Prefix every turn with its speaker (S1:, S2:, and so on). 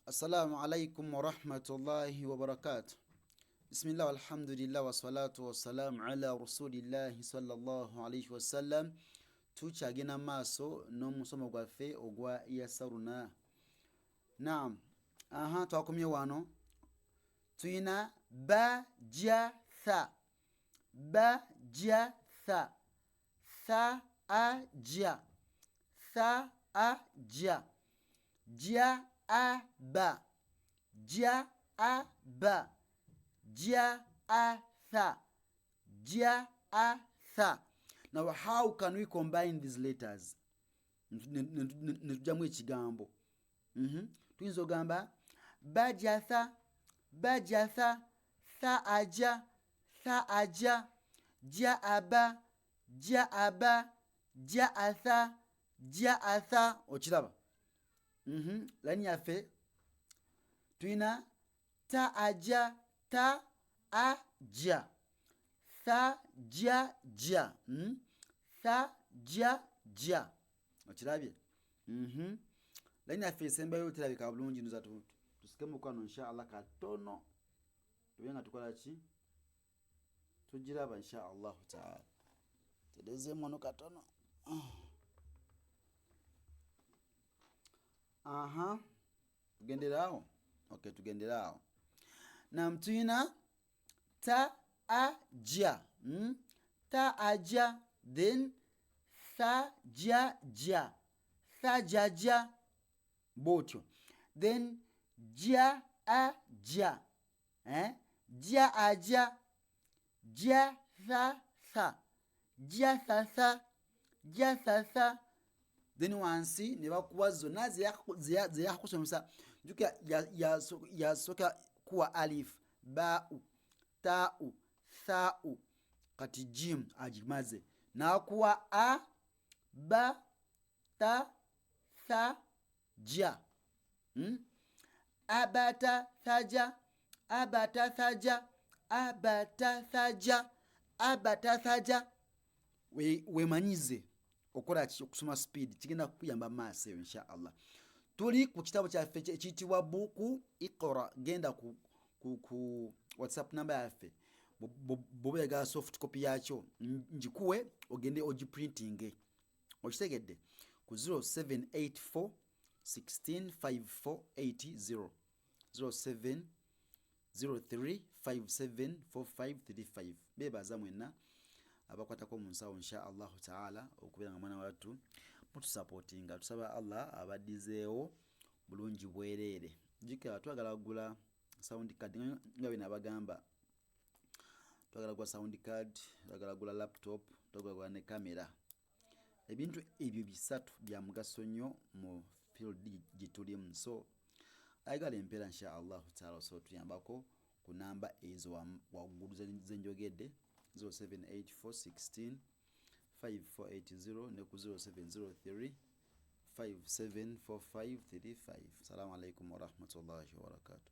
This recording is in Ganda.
S1: Assalamu alaikum warahmatullahi wabarakatuh. Bismillah walhamdulillah wassalatu wassalamu ala rasulillahi sallallahu alaihi wasallam. Tukyagenda maaso n'omusomo gwaffe ogwa yasaruna. Naam, aha, twakomye wano. Tuyina ba ja tha, ba ja tha, tha a ja, tha a ja, ja a ba, ja a ba, ja a tha, ja a tha. Now how can we combine these letters netujjamu ekigambo? Tuyinza ogamba bajatha, bajatha, tha aja, tha aja, ja aba, ja aba, ja atha, ja atha. Okiraba? Layini yaffe tulina ta aja, ta aja, tha ja ja, Tha ja ja. Okirabye? Layini yaffe esembayo terabika bulungi, ndoza tusike mukwano inshaallah katono tube nga tukola ki, tugiraba inshaallahu taala. Terezeemu wano katono. Aha, tugenderaawo. Okay, tugenderaawo. Nam tulina ta a ja, Ta aja, then tha ja ja, tha ja ja bwotyo, then ja a ja, eh? Ja aja, ja tha tha, ja tha tha, ja tha tha. Then wansi ne bakuwa zonna zeyakakusomesa. Jjukira yasooka kuwa alif, baau, taau, thaau, kati jim agimaze n'akuwa a, ba, ta, tha, ja. Abata thaja, abata thaja, abata thaja, abata thaja. Wemanyize okola ki okusoma speed kigenda kukuyamba maaso eyo insha Allah. Tuli ku kitabo kyaffe ekiyitibwa buku Iqra. Genda ku WhatsApp namba yaffe, bw'oba oyagala soft copy yakyo ngikuwe ogende ogiprintinge. Okitegedde? Ku 0784 16 5480, 0703 574535. Bebaza mwenna abakwatako mu nsawo insha Allahu taala okubeera nga mwana wattu mutusapootinga. Tusaba Allah abaddizeewo bulungi bwereere. Jjukira twagala kugula sound card nga bwe nabagamba, twagala kugula sound card, twagala kugula laptop, twagala kugula ne kamera. Ebintu ebyo bisatu bya mugaso nnyo mu field gye tulimu. So ayagala empeera insha Allahu taala osobola otuyambako ku namba ezo waggulu zenjogedde, 0784 16 5480 ne ku 0703 574535. Salamu alaikum warahmatullahi wabarakatuh.